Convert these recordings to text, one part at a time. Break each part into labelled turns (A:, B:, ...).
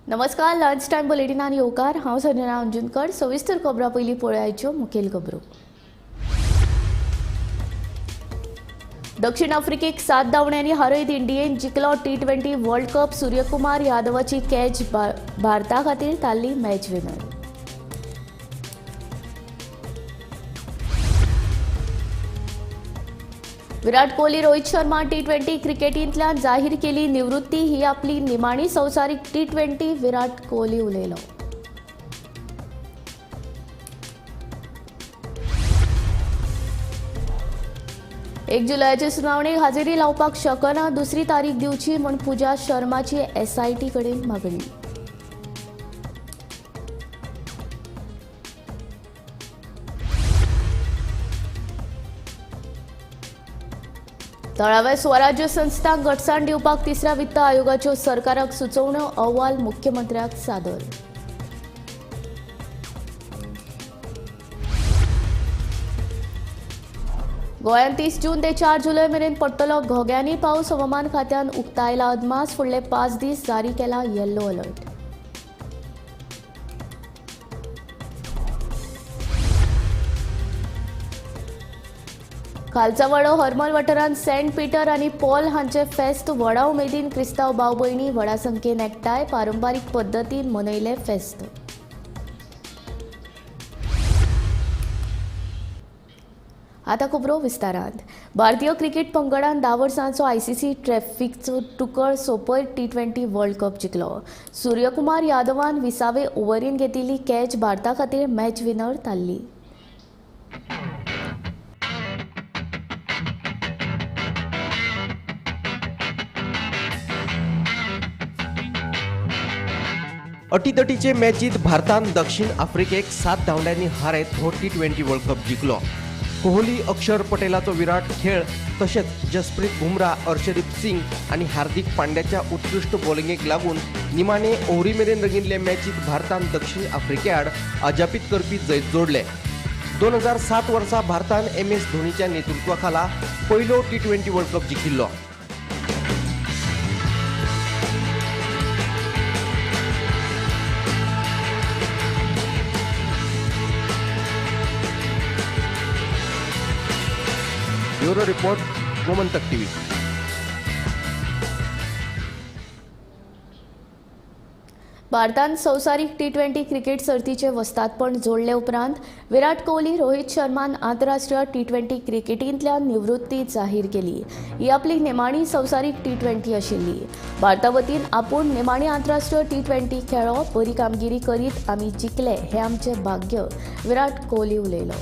A: नमस्कार, lunch time बुलेटिनान येवकार. हांव संजना अंजुनकर. सविस्तर खबरां पयलीं पळयाच्यो मुखेल खबरो. दक्षिण आफ्रिकेक 7 धांवड्यांनी हारयत इंडियेन जिखलो T20 world cup. Suryakumar यादवाची कॅच भारता खातीर थारली match winner. Virat Kohli, Rohit Sharma T20 क्रिकेटींतल्यान जाहीर केली निवृत्ती. ही आपली निमाणी संवसारीक T20, Virat Kohli उलयलो. एक जुलयाचे सुनावणेक हाजेरी लावपाक शकना, दुसरी तारीख दिवची म्हूण पूजा शर्माची SIT कडेन मागणी. थळाव्या स्वराज्य संस्थांक घटसाण दिवपाक तिसऱ्या वित्त आयोगाच्यो सरकाराक सुचोवण्यो, अहवाल मुख्यमंत्र्याक सादर. गोंयांत 30 जून ते 4 जुलय मेरेन पडटलो घोग्यांनी पावस. हवामान खात्यान उक्तायला अदमास. फुडले 5 दीस जारी केला येल्लो अलर्ट. खालचावाडो हरमल वाठारांत सेंट पीटर आनी पॉल हांचे फेस्त व्हडा उमेदीन क्रिस्तांव भाव भयणी व्हडा संख्येन एकठांय पारंपारीक पद्दतीन मनयले फेस्त. आतां खबरो विस्तारांत. भारतीय क्रिकेट पंगडान 10 वर्सांचो ICC ट्रॉफीचो तुकळ सोंपयत T20 world cup जिखलो. सूर्यकुमार यादवान 20वे ओव्हरीन घेतिल्ली कॅच भारता खातीर मॅच विनर थारली.
B: अटीतटीचे मॅचीत भारतान दक्षिण आफ्रिकेक 7 धांवड्यांनी हारयत हो T20 world cup जिखलो. कोहली, अक्षर पटेलाचो विराट खेळ तशेंच जसप्रीत बुमरा, अर्शदीप सिंग आनी हार्दिक पांड्याच्या उत्कृश्ट बॉलिंगेक लागून निमाणे ओव्हरी मेरेन रंगिल्ले मॅचीत भारतान दक्षिण आफ्रिके आड अजापीत करपी जैत जोडले. 2007 वर्सा भारतान MS धोनीच्या नेतृत्वाखाला पयलो T20 world cup जिखिल्लो. Bureau report, Gomantak TV.
A: भारतान संवसारीक T20 cricket सर्तीचे वस्तादपण जोडले उपरांत विराट कोहली, रोहित शर्मान आंतरराष्ट्रीय T20 क्रिकेटींतल्यान निवृत्ती जाहीर केली. ही आपली निमाणी संवसारीक T20 आशिल्ली. भारता वतीन आपूण निमाणी आंतरराष्ट्रीय T20 खेळो, बरी कामगिरी करीत आमी जिखले हे आमचे भाग्य, विराट कोहली उलयलो.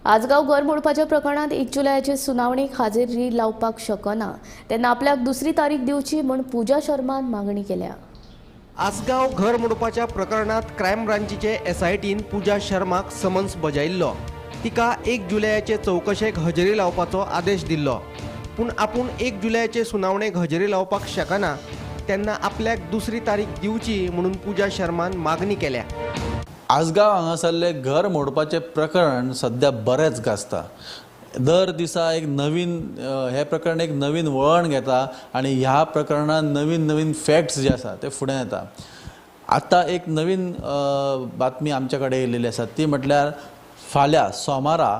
A: आजगांव घर मोडपाच्या प्रकरणांत 1 जुलयाचे सुनावणेक हाजेरी लावपाक शकना तेन्ना आपल्याक दुसरी तारीख दिवची म्हूण पूजा शर्मान मागणी केल्या.
B: आसगांव घर मोडपाच्या प्रकरणांत क्रायम ब्रांचीचे SITन पूजा शर्माक समन्स बजायिल्लो. तिका 1 जुलयाचे चवकशेक हजेरी लावपाचो आदेश दिल्लो. पूण आपूण 1 जुलयाचे सुनावणेक हजेरी लावपाक शकना तेन्ना आपल्याक दुसरी तारीख दिवची म्हणून पूजा शर्मान मागणी केल्या.
C: आसगांव हांगासरलें घर मोडपाचें प्रकरण सद्या बरेंच गाजता. दर दिसा एक नवीन हें प्रकरण एक नवीन वळण घेता आनी ह्या प्रकरणान नवीन नवीन फॅक्ट्स जे आसा ते फुडें येता. आतां एक नवीन बातमी आमच्या कडेन येयलेली आसा ती म्हटल्यार फाल्यां सोमारा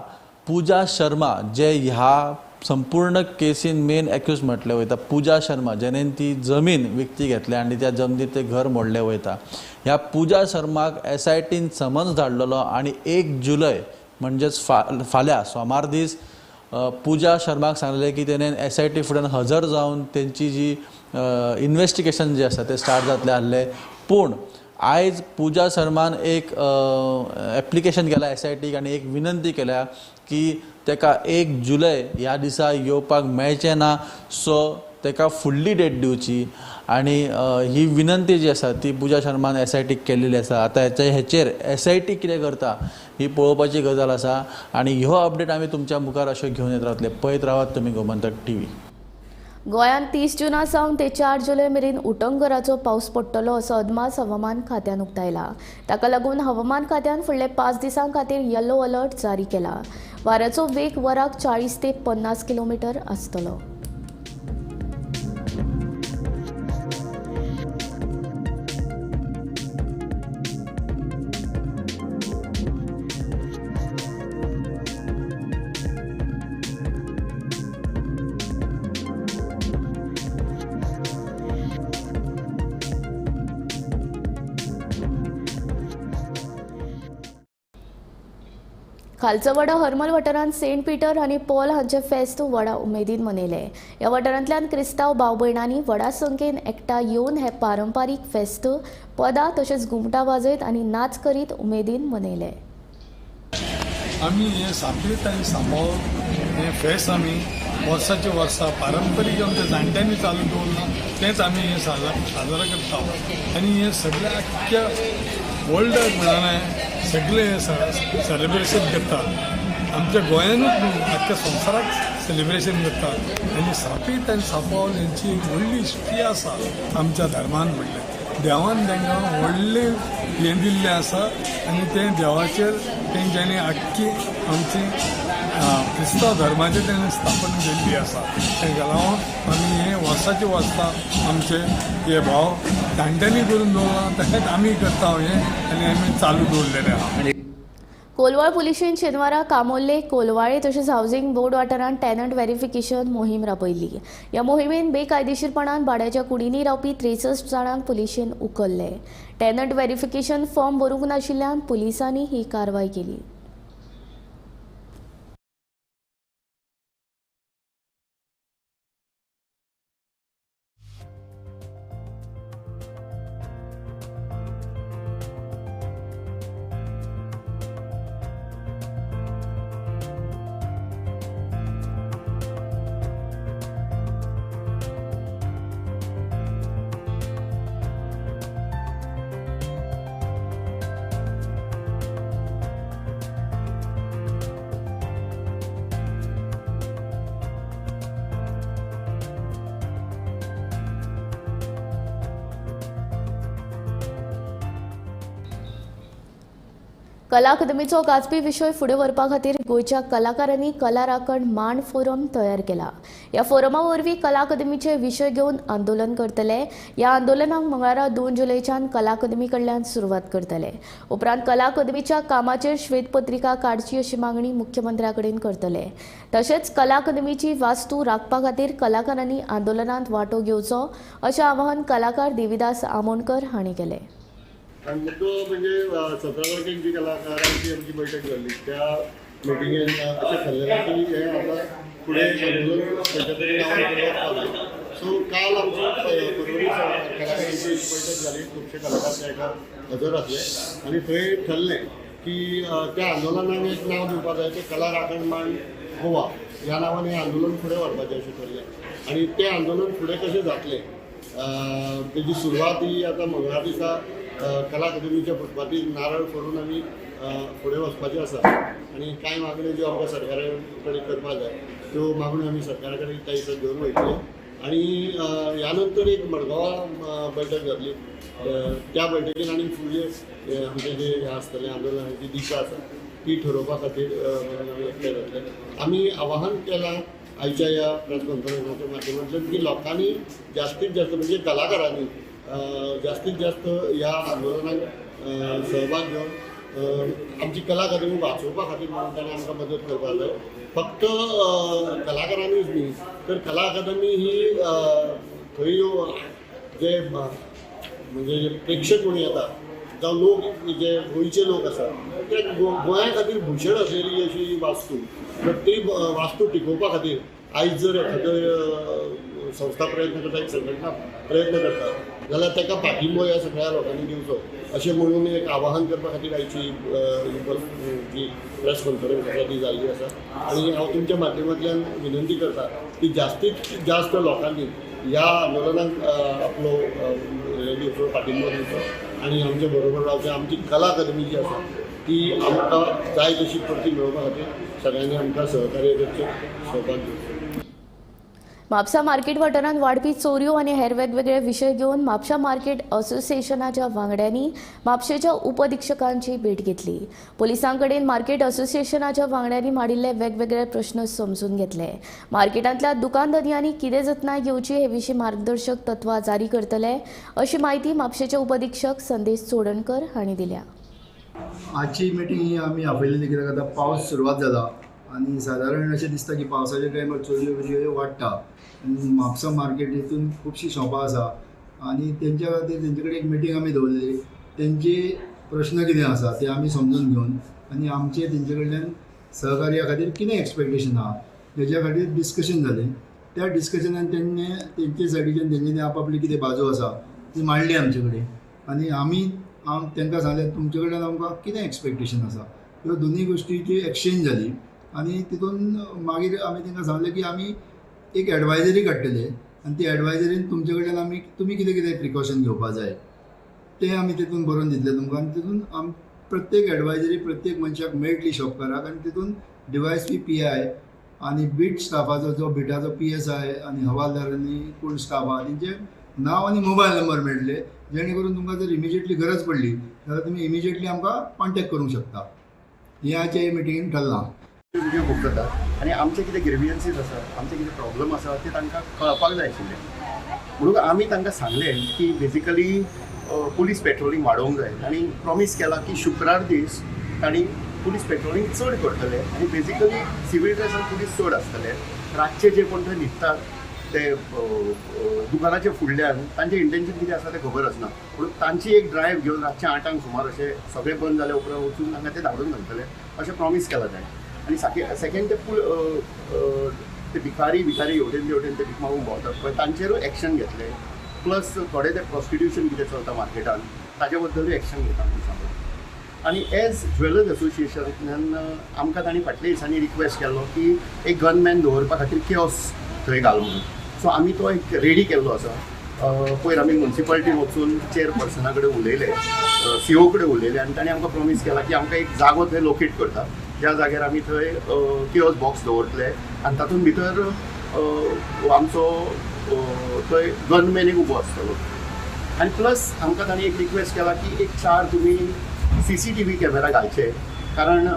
C: पूजा शर्मा जे ह्या संपूर्ण केसीन मेन एक्यूज म्हटलें वयता, पूजा शर्मा जेणेन ती जमीन विकती घेतल्या आनी त्या जमनीर तें घर मोडलें वयता, ह्या पूजा शर्माक SITन समन्स धाडलेलो आनी 1 जुलय म्हणजेच फाल्यां सोमार दीस पूजा शर्माक सांगलें की तेणेन SIT फुड्यान हजर जावन तेंची जी इन्वेस्टिगेशन जें आसा तें स्टार्ट जातलें आसलें. पूण आयज पूजा शर्मान एक एप्लिकेशन केलां SITक आनी एक विनंती केल्या की तेका 1 जुलय ह्या दिसा येवपाक मेळचें ना, सो तेका फुडली डेट दिवची. आनी ही विनंती जी आसा ती पूजा शर्मान एसआयटीक केल्लेली आसा. आतां हेचेर एसआयटी कितें करता ही पळोवपाची गजाल आसा आनी ह्यो अपडेट आमी तुमच्या मुखार अश्यो घेवन येत रावतले. पळयत रावात तुमी गोमंतक टीव्ही.
A: गोंयांत 30 जुना सावन ते 4 जुलय मेरेन उटंगराचो पावस पडटलो असो अदमास हवामान खात्यान उक्तायला. ताका लागून हवामान खात्यान फुडले 5 दिसां खातीर येलो अलर्ट जारी केला. वाऱ्याचो वेग वराक 40 ते 50 किलोमिटर आसतलो. खालचवाडा हरमल वाठारांत सेंट पीटर आनी पॉल हांचे फेस्त व्हडा उमेदीन मनयले. ह्या वाठारांतल्यान क्रिस्तांव भाव भयणांनी व्हडा संख्येन एकठांय येवन हे पारंपारीक फेस्त पदां तशेंच घुमटां वाजयत आनी नाच करीत उमेदीन मनयले.
D: आमी हे सापेत आनी सांबाळ हे फेस्त आमी वर्साचे वर्सा पारंपरीक आमच्या जाणट्यांनी चालू दवरलां तेंच आमी हे साजरा करता आनी हे सगळे आख्ख्या वर्ल्डाक म्हणा सगळे सेलिब्रेशन करतात. आमच्या गोंयानूच न्हू आख्ख्या संवसाराक सेलिब्रेशन करतात आनी सापेत आनी सांपावल हेंची एक व्हडली हिस्ट्री आसा आमच्या धर्मान. म्हणलें देवान तांकां व्हडलें हें दिल्लें आसा आनी तें देवाचेर तेंच्यांनी आख्खी आमची क्रिस्तांव धर्माचें तेणें स्थापन केल्ली आसा. तांकां लागून आमी हें वर्साचे वर्सा आमचे हे भाव जाणट्यांनी करून दवरलां तशेंच आमी करता हें आनी आमी चालू दवरलेलें आहा.
A: कोलवाळ पुलिशेन शेनवारा कामोल्ले कोलवाळे तशेंच हावसिंग बोर्ड वाठारांत टॅनंट व्हेरिफिकेशन मोहीम राबयली. ह्या मोहिमेन बेकायदेशीरपणान भाड्याच्या कुडींनी रावपी 63 जाणांक पुलिशेन उखल्ले. टॅनंट व्हेरिफिकेशन फॉर्म भरूंक नाशिल्ल्यान पुलिसांनी ही कारवाय केली. कला अकादमीचो गाजपी विशय फुडें व्हरपा खातीर गोंयच्या कलाकारांनी कला राखण मांड फोरम तयार केला. ह्या फोरमा वरवीं कला अकादमीचे विशय घेवन आंदोलन करतले. ह्या आंदोलनाक मंगळारा 2 जुलयच्यान कला अकादमी कडल्यान सुरवात करतले. उपरांत कला अकादमीच्या कामाचेर श्वेतपत्रिका काडची अशी मागणी मुख्यमंत्र्या कडेन करतले. तशेंच कला अकादमीची वास्तू राखपा खातीर कलाकारांनी आंदोलनांत वांटो घेवचो अशें आवाहन कलाकार देविदास आमोणकर हांणी केलें.
E: आणि मुद्दो म्हणजे 17 तारखेक जी कलाकारांची आमची बैठक जाली त्या मिटिंगेन अशें ठरलेलें की हें आतां फुडें आंदोलन खंयच्या तरी नांवान फुडें वचपाक जाय. सो काल आमची पर्वरी कलाकारांची बैठक जाली, खुबशे कलाकार त्या हेका हजर आसले आनी थंय ठरलें की त्या आंदोलनाक एक नांव दिवपाक जाय, तें कला राखण मांड गोवा ह्या नांवान हें आंदोलन फुडें व्हरपाचें अशें ठरलें. आनी तें आंदोलन फुडें कशें जातलें तेजी सुरवात ही आतां मंगळार दिसा कला अकादमीच्या फुटपाथीर नारळ फोडून आमी फुडें वचपाचें आसा आनी कांय मागण्यो ज्यो आमकां सरकारा कडेन करपाक जाय त्यो मागण्यो आमी सरकारा कडेन त्या दिसा घेवन वयतले. आनी ह्या नंतर एक मडगांवां बैठक जातली, त्या बैठकीन आनी फुडले आमचें जें हें आसतलें आंदोलनाची दिशा आसा ती ठरोवपा खातीर आमी एकठांय जातले. आमी आवाहन केलां आयच्या ह्या प्रेस कॉन्फरन्साच्या माध्यमांतल्यान की लोकांनी जास्तीत जास्त म्हणजे कलाकारांनी जास्तीत जास्त ह्या आंदोलनाक सहभाग घेवन आमची कला अकादमी वाचोवपा खातीर म्हणून ताणें आमकां मदत करपाक जाय. फक्त कलाकारांनीच न्ही तर कला अकादमी ही थंय जे म्हणजे जे प्रेक्षक म्हणून येता जावं लोक जे गोंयचे लोक आसा ते गोंया खातीर भूषण आसलेली अशी वास्तू, तर ती वास्तू टिकोवपा खातीर आयज जर एखादो संस्था प्रयत्न करता, एक संघटना प्रयत्न करता जाल्यार ताका पाठिंबो ह्या सगळ्या लोकांनी दिवचो अशें म्हणून एक आवाहन करपा खातीर आयची जी प्रेस कॉन्फरन्स आसा ती जाल्ली आसा. आनी हांव तुमच्या माध्यमांतल्यान विनंती करता की जास्तीत जास्त लोकांनी ह्या आंदोलनाक आपलो दिवचो, पाठिंबो दिवचो आनी आमचे बरोबर रावचें. आमची कला अकादमी जी आसा ती आमकां जाय तशी परती मेळोवपा खातीर सगळ्यांनी आमकां सहकार्य करचें, सहभाग घेवचो.
A: म्हापसा मार्केट वाठारांत वाडपी चोरयो आनी हेर वेगवेगळे विशय घेवन म्हापसा मार्केट असोसिएशनाच्या वांगड्यांनी म्हापशेच्या उपअधिक्षकांची भेट घेतली. पुलिसां कडेन मार्केट असोसिएशनाच्या वांगड्यांनी मांडिल्ले वेगवेगळे प्रश्न समजून घेतले. मार्केटांतल्या दुकानधनयांनी कितें जतनाय घेवची हे विशीं मार्गदर्शक तत्वां जारी करतले अशी म्हायती म्हापशेचे उपअधिक्षक संदेश चोडणकर हांणी दिल्या.
F: आजची मिटींग ही आमी आपयलेली कित्याक आतां पावस सुरवात जाला आनी सादारण अशें दिसता की पावसाच्या टायमार चोरयो बिरयो वाडटा आनी म्हापसा मार्केट हितून खुबशीं शॉपां आसा आनी तेंच्या खातीर तेंचे कडेन एक मिटींग आमी दवरलेली. तेंचे प्रश्न कितें आसा ते आमी समजून घेवन आनी आमचे तेंचे कडल्यान सहकार्या खातीर कितें एक्सपेक्टेशन आहा तेज्या खातीर डिस्कशन जालें. त्या डिस्कशनान तेंणे तेंचे सायडीच्यान तेंच्यांनी आपआपली कितें बाजू आसा ती मांडली आमचे कडेन आनी आमी तांकां सांगलें तुमचे कडल्यान आमकां कितें एक्सपेक्टेशन आसा. ह्यो दोनूय गोश्टीची एक्सचेंज जाली आनी तितून मागीर आमी तांकां सांगलें की आमी एक एडवायजरी काडटले आनी ती एडवायजरीन तुमचे कडल्यान आमी तुमी कितें कितें प्रिकॉशन घेवपा जाय तें आमी तितून बरोवन दितले तुमकां आनी तितून प्रत्येक एडवायजरी प्रत्येक मनशाक मेळटली शॉपकाराक आनी तितून डिवायस पी I आनी बीट स्टाफाचो जो बिटाचो पीएसआय आनी हवालदार आनी कोण स्टाफ आहा तेंचे नांव आनी मोबायल नंबर मेळटले, जेणे करून तुमकां जर इमिजिएटली गरज पडली जाल्यार तुमी इमिजिएटली आमकां कॉन्टेक्ट करूंक शकता. हें आजच्या मिटिंगेन ठरलां.
G: व्हिडियो खूब जाता आनी आमचे कितें ग्रिवियन्सीस आसा, आमचे कितें प्रॉब्लम आसा ते तांकां कळपाक जाय आशिल्लें. म्हणून आमी तांकां सांगलें की बेजिकली पुलीस पेट्रोलिंग वाडोवंक जाय आनी प्रॉमीस केला की शुक्रार दीस तांणी पुलीस पेट्रोलिंग चड करतले आनी बेजिकली सिवील ड्रेसान पुलीस चड आसतले. रातचे जे कोण थंय न्हिदतात ते दुकानाच्या फुडल्यान तांचें इंटेन्शन कितें आसा तें खबर आसना, पूण तांची एक ड्रायव्ह घेवन रातचे 8 सुमार अशें सगळें बंद जाल्या उपरांत वचून तांकां ते धाडून घालतले अशें प्रॉमीस केलां ताणें. आनी सेकेंड ते ते भिकारी भिकारी हेवटेन तेवटेन ते भीक मागूंक भोंवतात पळय तांचेरूय एक्शन घेतले. प्लस थोडे ते प्रॉस्टिट्युशन कितें चलता मार्केटान ताजे बद्दलूय एक्शन घेता म्हणून सांगलां. आनी एज ज्वेलर्स असोसिएशनान आमकां तांणी फाटल्या दिसांनी रिक्वेस्ट केल्लो की एक गनमॅन दवरपा खातीर कियोस थंय घाल म्हणून. सो आमी तो एक रेडी केल्लो आसा. पयर आमी मुन्सिपालिटीन वचून चेअरपर्सना कडेन उलयले, सीओ कडेन उलयले आनी ताणें आमकां प्रॉमीस केला की आमकां एक जागो थंय लोकेट करता ज्या जाग्यार आमी थंय कियोस बॉक्स दवरतले आनी तातूंत भितर आमचो थंय गनमॅन एक उबो आसतलो. आनी प्लस आमकां ताणें एक रिक्वेस्ट केला की एक 4 तुमी सीसीटीव्ही कॅमेरा घालचे, कारण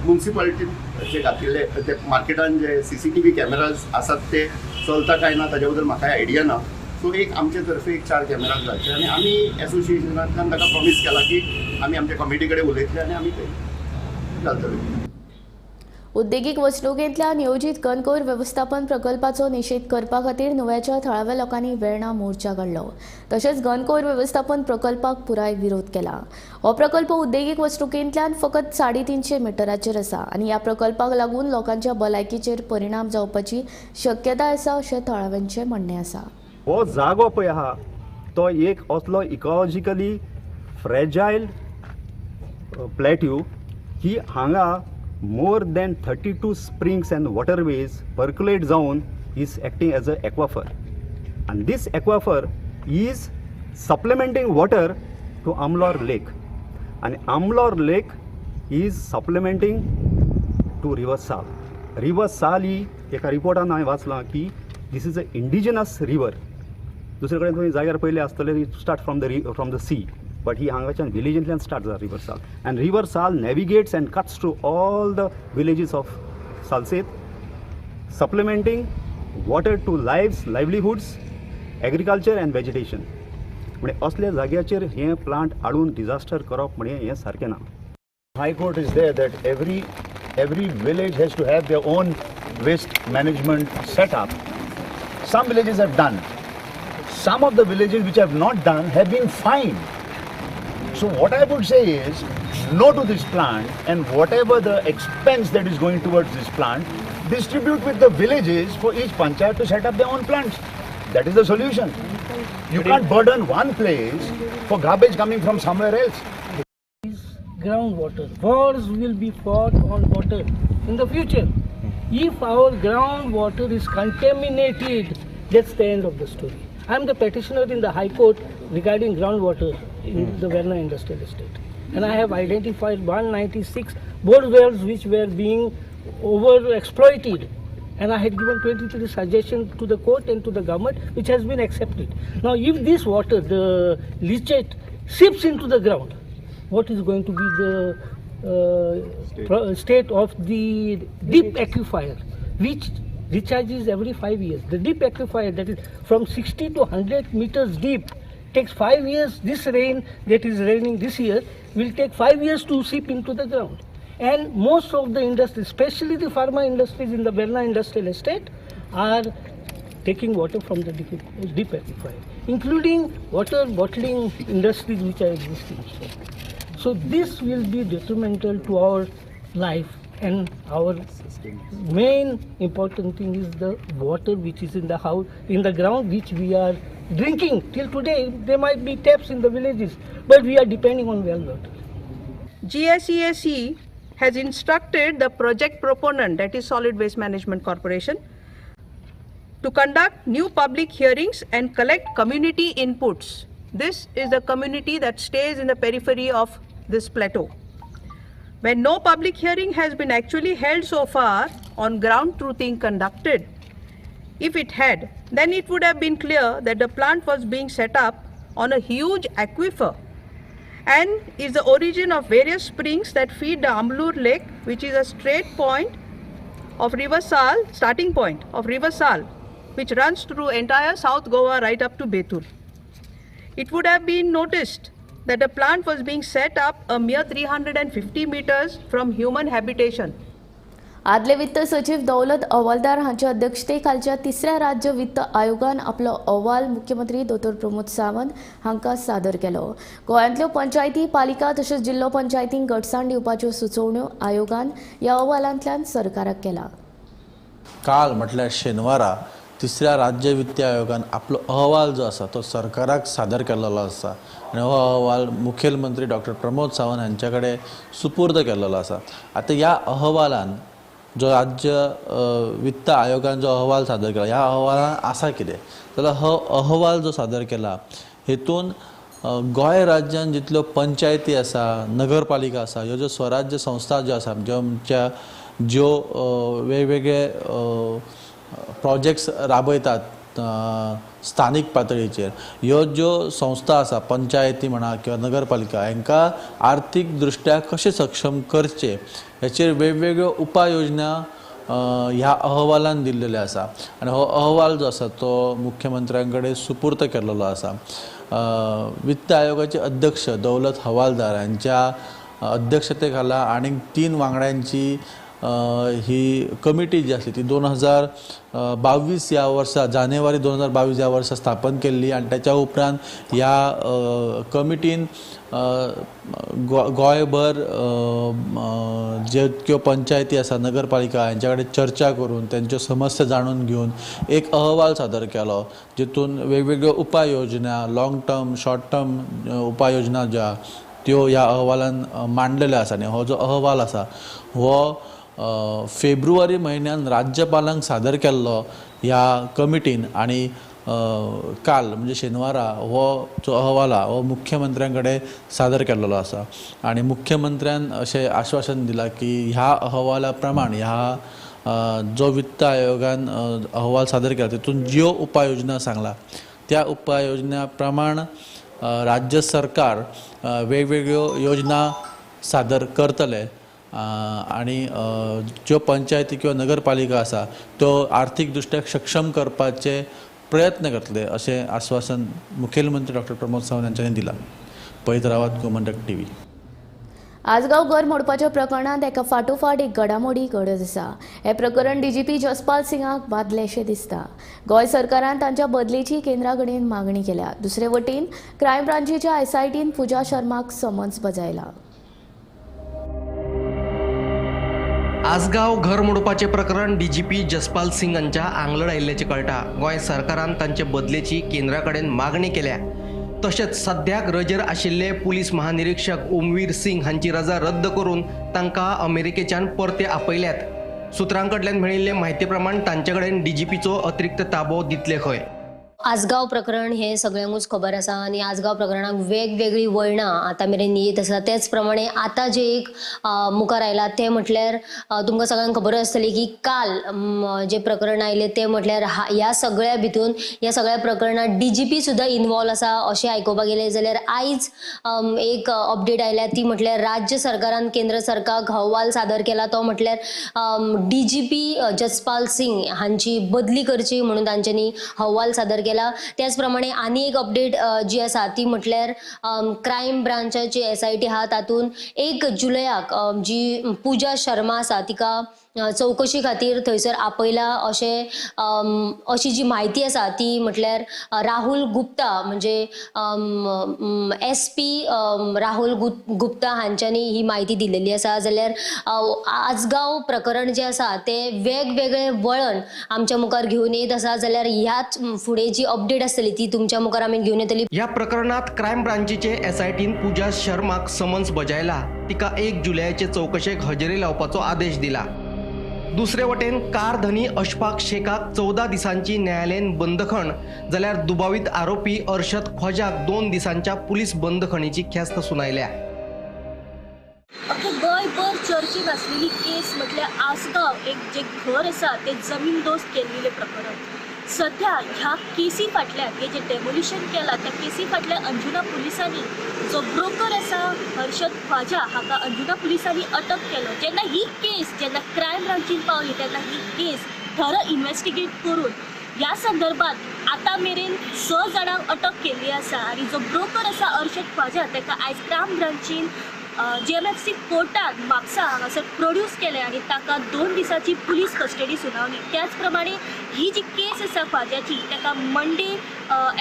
G: मुन्सिपालिटीन जे घातिल्ले ते मार्केटान जे सीसीटीव्ही कॅमेराज आसात ते चलता काय ना ताच्या बद्दल म्हाका आयडिया ना. सो एक आमचे तर्फे एक 4 कॅमेराज घालचे आनी आमी एसोसिएशनांतल्यान ताका प्रॉमीस केला की आमी आमच्या कमिटी कडेन उलयतले आनी आमी ते घालतले.
A: उद्देगीक वसणुकेंतल्या नियोजीत घनकोर वेवस्थापन प्रकल्पाचो निशेध करपा खातीर नुव्याच्या थळाव्या लोकांनी वेर्णा मोर्चा काडलो. तशेंच घनकोर वेवस्थापन प्रकल्पाक पुराय विरोध केला. हो प्रकल्प उद्देगीक वसणुकेंतल्यान फकत 350 मिटराचेर आसा आनी ह्या प्रकल्पाक लागून लोकांच्या भलायकीचेर परिणाम जावपाची शक्यताय आसा अशें थळाव्यांचें म्हणणें आसा.
H: हो जागो पळय आहा तो एक असलो इकॉलॉजिकली फ्रेजायल प्लॅट्यू की हांगा more than 32 springs and waterways percolate जावन is acting as a aquifer and this aquifer is supplementing water to Amlor lake and Amlor lake is supplementing to river Sal. River Sal ही एका रिपोर्टान हांवें वाचलां की this is a indigenous river. दुसरे कडेन तुमी जाग्यार पयलें आसतलें start from the sea, but ही हांगाच्यान विलेजींतल्यान स्टार्ट जाता river Sal and river Sal navigates and cuts through all the villages of Salcete, supplementing water to lives, livelihoods, agriculture and vegetation. म्हणजे असल्या जाग्याचेर हें प्लांट हाडून डिजास्टर करप म्हणजे हें सारकें ना.
I: High Court is there that every village has to have their own waste management setup. Some villages have done. Some of the villages which have not done have been fined. So what I would say is no to this plant, and whatever the expense that is going towards this plant, distribute with the villages for each panchayat to set up their own plants. That is the solution. You can't burden one place for garbage coming from somewhere else.
J: Groundwater. Wars will be fought on water in the future. If our groundwater is contaminated That's the end of the story. I am the petitioner in the High Court regarding groundwater in the Verna Industrial Estate. And I have identified 196 bore wells which were being over-exploited. And I had given 23 suggestions to the court and to the government, which has been accepted. Now, if this water, the leachate, seeps into the ground, what is going to be the state of the deep aquifer, which recharges every 5 years? The deep aquifer, that is from 60 to 100 meters deep, takes 5 years. This rain that is raining this year will take 5 years to seep into the ground. And most of the industries, especially the pharma industries in the Verna Industrial Estate, are taking water from the deep aquifer, including water bottling industries which are existing here. So this will be detrimental to our life, and our main important thing is the water which is in the house, in the ground, which we are drinking till today. There might be taps in the villages, but we are depending on well water.
K: GSEAC has instructed the project proponent, that is Solid Waste Management Corporation, to conduct new public hearings and collect community inputs. This is the community that stays in the periphery of this plateau. When no public hearing has been actually held so far on ground truthing conducted, if it had, then it would have been clear that the plant was being set up on a huge aquifer and is the origin of various springs that feed the Amlur Lake, which is a straight point of River Sal, starting point of River Sal, which runs through entire South Goa right up to Betul. It would have been noticed that the plant was being set up a mere 350 meters from human habitation.
A: आदले वित्त सचिव दौलत अहवालदार हांच्या अध्यक्षतेखालच्या तिसऱ्या राज्य वित्त आयोगान आपलो अहवाल मुख्यमंत्री दोतोर प्रमोद सावंत हांकां सादर केलो. गोंयांतल्यो पंचायती, पालिका तशेंच जिल्लो पंचायतींक घटसाण दिवपाच्यो सुचोवण्यो आयोगान ह्या अहवालांतल्यान सरकाराक केला.
C: काल म्हटल्यार शेनवारा तिसऱ्या राज्य वित्त आयोगान आपलो अहवाल जो आसा तो सरकाराक सादर केल्लो आसा आनी हो अहवाल मुखेलमंत्री डॉक्टर प्रमोद सावंत हांचे कडेन सुपूर्द केल्लो आसा. आतां ह्या अहवालान जो राज्य वित्त आयोगान जो अहवाल सादर केला ह्या अहवालान आसा कितें जाल्यार हो अहवाल जो सादर केला हेतून गोंय राज्यान जितल्यो पंचायती आसा, नगरपालिका आसा, ह्यो ज्यो स्वराज्य संस्था ज्यो आसा, ज्यो आमच्या ज्यो वेगवेगळे प्रोजेक्ट्स राबयतात स्थानीक पातळीचेर, ह्यो ज्यो संस्था आसा पंचायती म्हणा किंवा नगरपालिका, हांकां आर्थीक दृश्ट्या कशें सक्षम करचें हेचेर वेगवेगळ्यो उपाय योजना ह्या अहवालान दिल्लेल्यो आसा आनी हो अहवाल जो आसा तो मुख्यमंत्र्यां कडेन सुपूर्द केल्लो आसा. वित्त आयोगाचे अध्यक्ष दौलत हवालदार हांच्या अध्यक्षते खाला आनीक 3 वांगड्यांची ही कमिटी जी आसली ती 2022 ह्या वर्सा जानेवारी 2022 ह्या वर्सा स्थापन केल्ली आनी ताच्या उपरांत ह्या कमिटीन गोंयभर ज्यो पंचायती आसा, नगरपालिका हांच्या कडेन चर्चा करून तेंच्यो समस्या जाणून घेवन एक अहवाल सादर केलो जितून वेगवेगळ्यो उपाय योजना, लाँग टर्म, शॉर्ट टर्म उपाय योजना ज्यो त्यो ह्या अहवालान मांडलेल्यो आसा आनी हो जो अहवाल आसा हो फेब्रुवारी म्हयन्यान राज्यपालांक सादर केल्लो ह्या कमिटीन आनी काल म्हणजे शेनवारा हो जो अहवाल आहा हो मुख्यमंत्र्यां कडेन सादर केल्लो आसा आनी मुख्यमंत्र्यान अशें आश्वासन दिलां की ह्या अहवाला प्रमाण ह्या जो वित्त आयोगान अहवाल सादर केला तितून ज्यो उपाय योजना सांगला त्या उपाय योजना प्रमाण राज्य सरकार वेगवेगळ्यो योजना सादर करतले आनी ज्यो पंचायती किंवा नगरपालिका आसा त्यो आर्थीक दृश्ट्या सक्षम करपाचे प्रयत्न करतले अशें आश्वासन मुखेलमंत्री डॉक्टर प्रमोद सावंत हांच्यांनी दिलां. पळयत रावात गोमंतक टीव्ही.
A: आजगांव घर मोडपाच्या प्रकरणांत एका फाटोफाट एक घडामोडी घडत आसा. हें प्रकरण डीजीपी जसपाल सिंगाक बादलेशें दिसता. गोंय सरकारान तांच्या बदलेची केंद्रा कडेन मागणी केल्या. दुसरे वटेन क्रायम ब्रांचीच्या एसआयटीन पुजा शर्माक समन्स बजायला.
B: आसगांव घर मोडपाचें प्रकरण डीजीपी जसपाल सिंग हांच्या आंगलड आयिल्ल्याचें कळटा. गोंय सरकारान तांचे बदलेची केंद्रा कडेन मागणी केल्या. तशेंच सद्याक रजेर आशिल्ले पुलीस महानिरीक्षक ओमवीर सिंग हांची रजा रद्द करून तांकां अमेरिकेच्यान परते आपयल्यात. सुत्रां कडल्यान मेळिल्ले म्हायती प्रमाण तांचे कडेन डीजीपीचो अतिरिक्त ताबो दितले खंय.
L: आसगांव प्रकरण हे सगळ्यांकूच खबर आसा आनी आसगांव प्रकरणाक वेगवेगळीं वळणां आतां मेरेन येत आसा. तेच प्रमाणे आतां जे एक मुखार आयला तें म्हटल्यार तुमकां सगळ्यांक खबर आसतली की काल जे प्रकरण आयलें तें म्हटल्यार ह्या सगळ्या भितून ह्या सगळ्या प्रकरणात डीजीपी सुद्दां इनवॉल्व आसा अशें आयकुपाक गेलें. जाल्यार आयज एक अपडेट आयल्या ती म्हटल्यार राज्य सरकारान केंद्र सरकाराक अहवाल सादर केला तो म्हटल्यार डीजीपी जसपाल सिंग हांची बदली करची म्हणून तांच्यांनी अहवाल सादर केला. त्याच प्रमाणे आनी एक अपडेट जी आसा ती म्हटल्यार क्रायम ब्रांचाची SIT आहा तातूंत 1 जुलयाक जी पूजा शर्मा आसा तिका चवकशी खातीर थंयसर आपयला अशें अशी जी म्हायती आसा ती म्हटल्यार राहुल गुप्ता म्हणजे SP Rahul Gupta हांच्यांनी ही म्हायती दिलेली आसा. जाल्यार आसगांव प्रकरण जें आसा तें वेगवेगळे वळण आमच्या मुखार घेवन येत आसा. जाल्यार ह्याच फुडें जी अपडेट आसतली ती तुमच्या मुखार आमी घेवन येतली.
B: ह्या प्रकरणात क्रायम ब्रांचीचे SITन पूजा शर्माक समन्स बजायला. तिका 1 जुलयाचे चवकशेक हजेरी लावपाचो आदेश दिला. दुसरे वटेन कार धनी अशफाक शेखाक 14 दिसांची न्यायालयीन बंदखण जाल्यार दुबावीत आरोपी अर्शद ख्वाजाक 2 दिसांच्या पुलीस बंदखणीची ख्यास्त सुनायल्या.
M: अख्खे गोंयभर चर्चेत आसलेली केस म्हटल्यार आसगांव एक जे घर आसा ते जमीन दोस्त केल्लेले प्रकरण. सध्या ह्या केसी फाटल्यान हे जे डेमोलिशन केला त्या केसी फाटल्यान अंजुना पुलिसांनी जो ब्रोकर आसा हर्षद ख्वाजा हाका अंजुना पुलिसांनी अटक केलो. जेन्ना ही केस जेन्ना क्रायम ब्रांचीन पावली तेन्ना ही केस थरो इन्वेस्टिगेट करून ह्या संदर्भात आतां मेरेन 6 जाणांक अटक केल्ली आसा आनी जो ब्रोकर आसा अर्शद ख्वाजा ताका आयज क्रायम ब्रांचीन JMFC कोर्टात म्हापसा हांगासर प्रोड्यूस केलें आनी ताका 2 दिसांची पुलीस कस्टडी सुनावली. त्याच प्रमाणे ही जी केस आसा ख्वाजाची ताका मंडे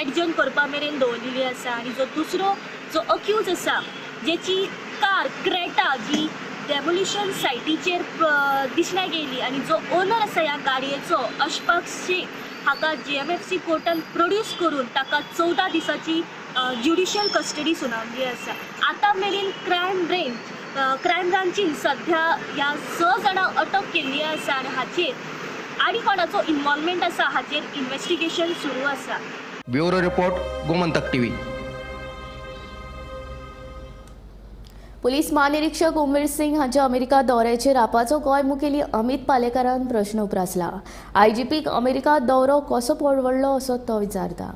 M: एडजर्न करपा मेरेन दवरलेली आसा. आनी जो दुसरो जो अक्यूज आसा जेची कार क्रेटा जी डेमोलिशन सायटीचेर दिसण्या गेली आनी जो ओनर आसा ह्या गाडयेचो अशफाक शेख हाका JMFC कोर्टान प्रोड्यूस करून ताका 14 दिसांची ज्युडिशियल कस्टडी सुनावली आसा. आतां मेरेन क्रायम ब्रांचीन सध्या ह्या 6 जाणांक अटक केल्ली आसा आनी हाचेर आनी कोणाचो इन्वॉल्वमेंट आसा हाचेर इन्वेस्टिगेशन सुरू आसा.
B: Bureau report, Gomantak TV.
A: Police महानिरीक्षक ओमवीर सिंग हांच्या अमेरिका दौऱ्याचेर आपाचो गोंय मुखेली अमित पालेकारान प्रश्न उप्रासला. आयजीपीक अमेरिका दौरो कसो परवडलो असो तो विचारता.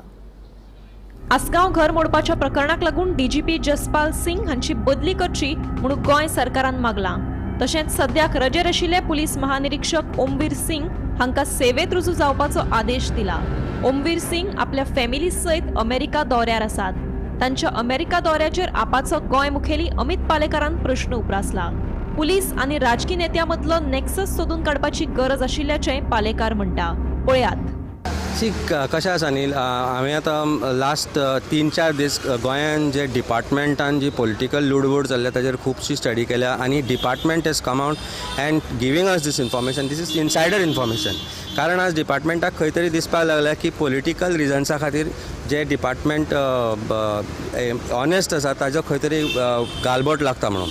N: आसगांव घर मोडपाच्या प्रकरणाक लागून डीजीपी जसपाल सिंग हांची बदली करची म्हणून गोंय सरकारान मागलां. तशेंच सद्याक रजेर आशिल्ले पुलीस महानिरीक्षक ओमवीर सिंग हांकां सेवेत रुजू जावपाचो आदेश दिला. ओमवीर सिंग आपल्या फॅमिली सयत अमेरिका दौऱ्यार आसात. तांच्या अमेरिका दौऱ्याचेर आपाचो गोंय मुखेली अमित पालेकारान प्रश्न उप्रासला. पुलीस आनी राजकी नेत्यां मदलो नेक्सस सोदून काडपाची गरज आशिल्ल्याचें पालेकार म्हणटा. पळयात.
O: सी कशें आसा न्ही, हांवें आतां लास्ट 3-4 दीस गोंयान जे डिपार्टमेंटान जी पॉलिटिकल लुडबूड चल्ल्या ताजेर खुबशी स्टडी केल्या आनी department has come out and giving us this information. This is insider information. कारण आज डिपार्टमेंटाक खंय तरी दिसपाक लागल्या की पॉलिटिकल रिजन्सा खातीर जे डिपार्टमेंट ऑनेस्ट आसा ताजो खंय तरी गालबोट लागता म्हणून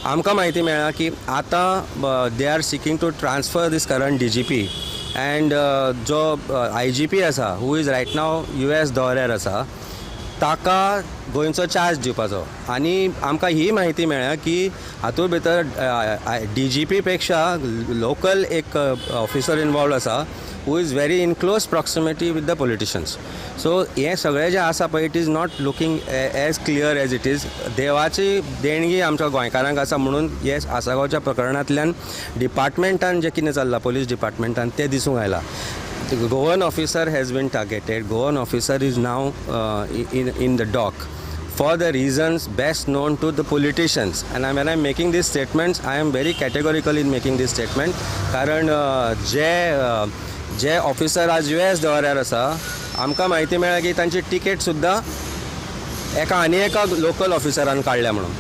O: आमकां म्हायती मेळ्ळा की आतां they are seeking to transfer this current DGP and जो IGP आसा who is right now US दौऱ्यार आसा ताका गोंयचो चार्ज दिवपाचो. आनी आमकां ही म्हायती मेळ्ळ्या की हातूंत भितर DGP पेक्षा लोकल एक ऑफिसर इनवॉल्व आसा who is very in close proximity with the politicians. So हें सगळें जें आसा पळय it is not looking as clear as it is. देवाची देणगी आमच्या गोंयकारांक आसा म्हणून हे आसगांवच्या प्रकरणांतल्यान डिपार्टमेंटान जें कितें चल्लां पोलीस डिपार्टमेंटान तें दिसूंक आयलां. Goan officer has been targeted. Goan officer is now in the dock for the reasons best known to the politicians. And when I am making these statements, I am very categorical in making this statement. कारण जे officer आज US दौऱ्यार आसा आमकां म्हायती मेळ्ळ्या की तांची ticket सुद्दां एका आनी एका लोकल ऑफिसरान काडल्या म्हणून.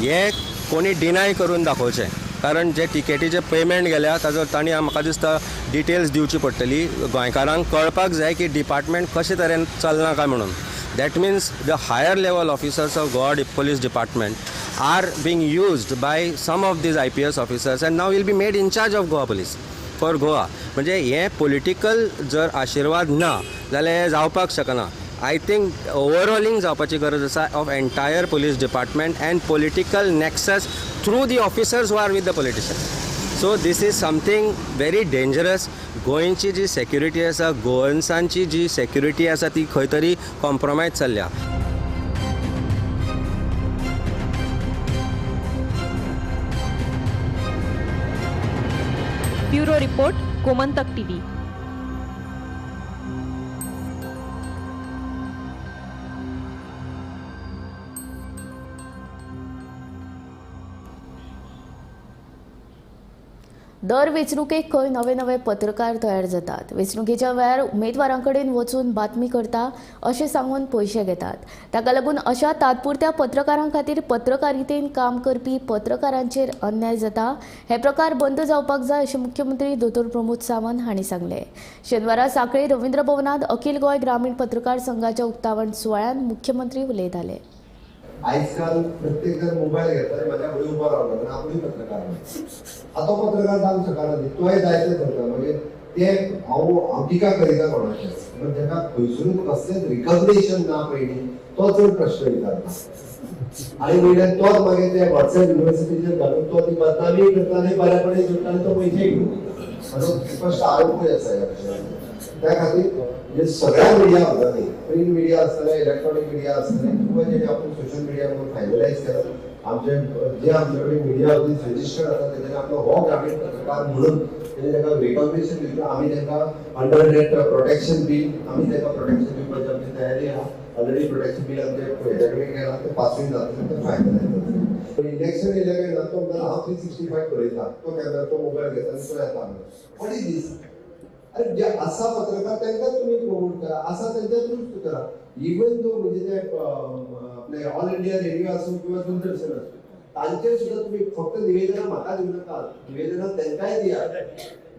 O: हें कोणी डिनाय करून दाखोवचें, कारण जे टिकेटीचे पेमेंट गेल्या ताजो तांणी म्हाका दिसता डिटेल्स दिवची पडटली. गोंयकारांक कळपाक जाय की डिपार्टमेंट कशे तरेन चलना काय म्हणून. That means the higher level officers of Goa police department are being used by some of these IPS officers and now will be made in charge of Goa police. for Goa. म्हणजे हें political जर आशिर्वाद ना जाल्यार हें जावपाक शकना. I think overhauling जावपाची गरज आसा of entire police department and political nexus through the officers who are with the politician. So this is something very dangerous. गोंयची जी सेक्युरिटी आसा, गोवन्सांची जी सेक्युरिटी आसा ती खंय तरी कॉम्प्रोमायज चल्ल्या.
N: Bureau report, Gomantak TV.
A: दर वेंचणुकेक खंय नवे नवे पत्रकार तयार जातात. वेंचणुकेच्या वेळार उमेदवारां कडेन वचून बातमी करता अशें सांगून पयशे घेतात. ताका लागून अशा तात्पुरत्या पत्रकारां खातीर पत्रकारितेन काम करपी पत्रकारांचेर अन्याय जाता. हे प्रकार बंद जावपाक जाय अशें मुख्यमंत्री दोतोर प्रमोद सावंत हांणी सांगलें. शेनवारा सांखळे रवींद्र भवनांत अखिल गोंय ग्रामीण पत्रकार संघाच्या उक्तावण सुवाळ्यांत मुख्यमंत्री उलयताले.
P: आजकाल प्रत्येक जण मोबाईल घेतला आणि माझ्या फुडें उबो रावला कारण आपूणय पत्रकार आतां पत्रकार जावंक शकना न्ही, तोय जायते करता. म्हणजे ते हांव हांव टिका करिना कोणाचेर, पण ताका खंयसरूच कसलेंच रिकग्नेशन ना पयलीं तो चड प्रश्न विचारता आनी वयल्यान तोच मागीर ते वॉट्सएप युनिवर्सिटीचेर घालून तो ती बदनामी करता आनी बऱ्या कडेन सोडटा आनी तो पयशे घेवन वता. असो स्पश्ट आरोपूय आसा ह्या विशयाचेर. त्या खातीर म्हणजे सगळ्या मिडिया हावजांनी, प्रिंट मिडिया आसतले, इलेक्ट्रॉनीक मिडिया आसतले किंवा जेणे आपण सोशल मिडिया म्हणून फायनलायज केला, आमचे जे आमचे कडेन मिडिया हावजीस रजिस्टर्ड आसा तेज्यानी आपलो हो ग्रामीण पत्रकार म्हणून तेणे ताका रिकॉग्नेशन दिवचें. आमी तांकां अंडर that protection bill, आमी तांकां प्रोटेक्शन दिवपाची आमची तयारी आहा. ऑलरेडी प्रोटेक्शन बील आमचे हेज्या कडेन गेलां, तें पासूय जातलें, तें फायनलायज जातलें. इलेक्शन येयलें काय ना तो म्हणटा हांव 365 बरयता, तो केन्ना तो मोबायल घेता आनी तो येता. What is these? अरे जे आसा पत्रकार तांकां तुमी प्रमोट करा, आसा तांच्या थ्रूच करा. इवन दो म्हणजे ते आपले ऑल इंडिया रेडिओ आसूं किंवा दूरदर्शन आसूं तांचेर सुद्दां तुमी फक्त निवेदनां म्हाका दिवं नाका, निवेदनां तांकांय दियात,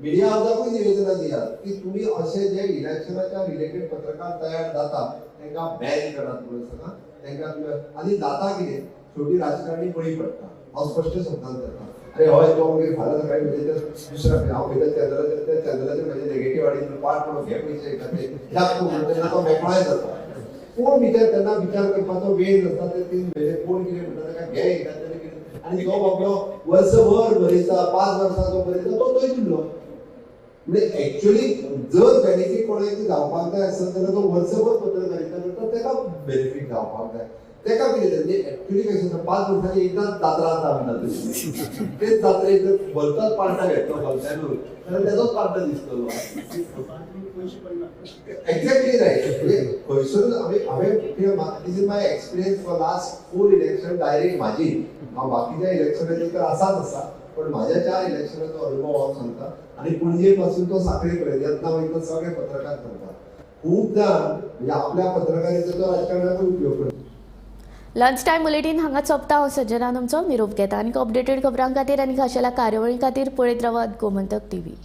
P: मिडिया हावजाकूय निवेदनां दियात की तुमी अशे जे इलेक्शनाच्या रिलेटेड पत्रकार तयार जाता तांकां बॅन करात म्हणून सांगा तांकां तुमी. आनी जाता कितें, शेवटी राजकारणी बळी पडटा. हांव स्पश्ट शब्दान करता. अरे हय तो मागीर फाल्यां सकाळी म्हणजे दुसऱ्या हांव खंयच्या चॅनलाचेर त्या चॅनलाचेर म्हजे नेगेटीव हाडी पाठ म्हणून हे पयशे येता ते दाखोव म्हणून तेन्ना तो मेकळोय जाता. कोण विचार तेन्ना विचार करपाचो वेळ नासता. ते म्हणजे कोण कितें म्हणटा ताका घे एकाद्याने कितें आनी तो बाबडो वर्सभर बरयता, 5 वर्सां जो बरयता तो थंय उरलो. म्हणजे एक्चुअली जर बेनिफीट कोणाक जावपाक जाय आसत जाल्यार तो वर्सभर पत्रकारिता करता ताका बेनिफीट जावपाक जाय. ताका कितें म्हणजे एक्चुअली कशें आसा, 5 वर्सांनी एकदां जात्रा आसता म्हणटा तशी तेच जात्रेक जर भलतोच पार्टा घेतलो भलत्यानूच जाल्यार तेजोच पार्टा दिसतलो. Exactly right. म्हणजे खंयसरूच आमी हांवें this is my experience for last 4 election direct म्हाजी. हांव बाकीच्या इलेक्शनाचेर तर आसाच आसा, पण म्हाज्या 4 इलेक्शनाचो अनुभव हांव सांगता. आनी पणजे पासून तो सांखळे पर्यंत येतना वयतना सगळे पत्रकार सांगता. खूब जाण म्हणजे आपल्या पत्रकारितेचो राजकारणाकूय उपयोग करता.
A: लंच टायम बुलेटीन हांगा सोंपता. हांव सज्जना तुमचो निरोप घेता आनी अपडेटेड खबरां खातीर आनी खाशेल्या कार्यावळी खातीर पळयत रावात गोमंतक टीव्ही.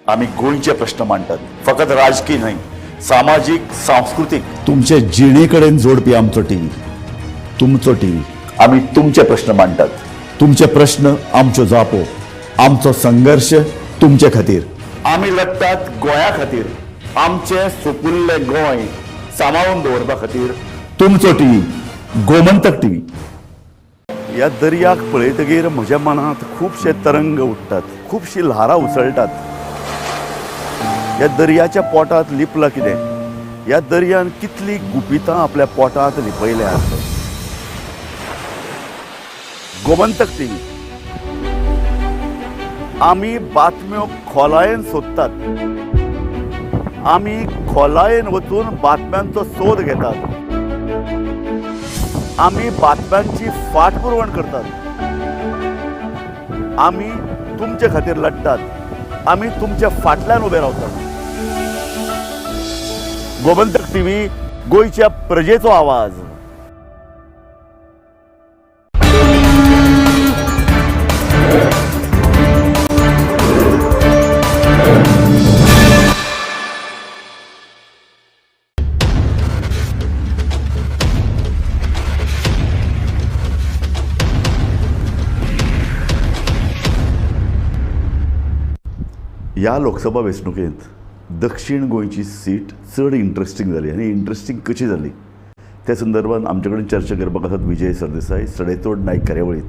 I: आमी गोंयचे प्रश्न मांडटात, फकत राजकीय न्हय, सामाजीक, सांस्कृतीक, तुमचे जिणे कडेन जोडपी आमचो टीव्ही, तुमचो टीव्ही. आमी तुमचे प्रश्न मांडटात, तुमचे प्रश्न आमच्यो जापो, आमचो संघर्श तुमचे खातीर. आमी लढटात गोंया खातीर, आमचें सुपुल्लें गोंय सांबाळून दवरपा खातीर. तुमचो टीव्ही, गोमंतक टीव्ही. ह्या दर्याक पळयतगीर म्हज्या मनांत खुबशे तरंग उठ्ठात, खुबशीं ल्हारां उसळटात. ह्या दर्याच्या पोटांत लिपलां कितें, ह्या दर्यान कितलीं गुपितां आपल्या पोटांत लिपयल्यांत. गोमंतक टीव्ही. आमी बातम्यो खोलायेन सोदतात, आमी खोलायेन वचून बातम्यांचो सोद घेतात, आमी बातम्यांची फाटपुरवण करतात, आमी
Q: तुमचे खातीर लडटात, आमी तुमच्या फाटल्यान उबे रावतात. गोमंतक टीव्ही, गोंयच्या प्रजेचो आवाज. ह्या लोकसभा वेंचणुकेंत दक्षीण गोंयची सीट चड इंट्रस्टींग जाली आनी इंट्रस्टींग कशी जाली त्या संदर्भात आमचे कडेन चर्चा करपाक आसात विजय सरदेसाय. सडेतोड नायक कार्यावळींत.